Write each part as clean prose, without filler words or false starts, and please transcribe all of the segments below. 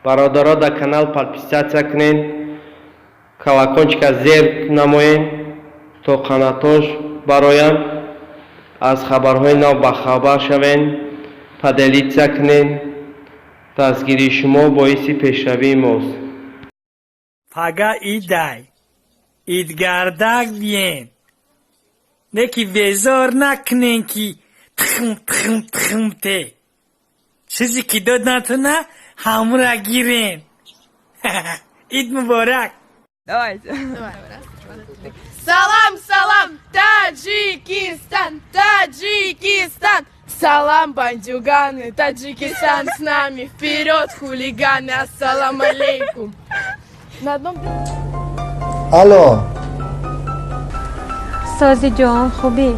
Бародаро, дар канал подписаться кунед, колокольчика зер намоед, то қанатош бароянд, аз хабарҳои нав бахабар шавед. Поделиться кунед. Дастгирии шумо боиси пешравии мост. Пага идай, идгардак биен, не ки безор накунен, ки тухм, тухм, тухм те. Чизе ки доднатуна, ҳамура гирен. Ид муборак! Давайте. Салам, салам, Таджикистан, Таджикистан. Салам, бандюганы, Таджикистан с нами. Вперед, хулиганы, ассалам алейкум. На одном... Алло. Сози ҷон, хубӣ?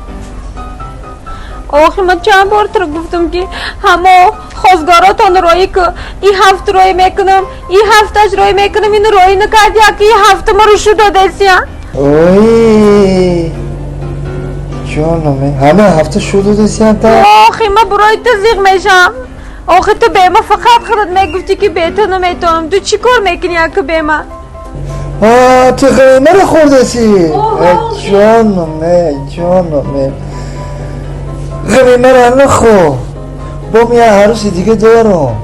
Охи, ман чанд бор туро гуфтам, ки ҳамо хозгоротон роӣ ку, и ҳафт роӣ мекунам, и ҳафташ роӣ мекунам, ину роӣ накард, яки и ҳафта маро шу додесия. Ой, ҷоном, ҳама ҳафта шу додесиянта? Охи, ман барои ту зиқ мешавам. Охи, ту бема фақат худат мегуфтӣ, ки бе ту наметавонам. Ту чӣ кор мекунӣ яку бема? Ту ғами хӯрдасӣ, ҷоном, ҷоном, ғами маро нахӯр, бо ман як арӯси дига дорам.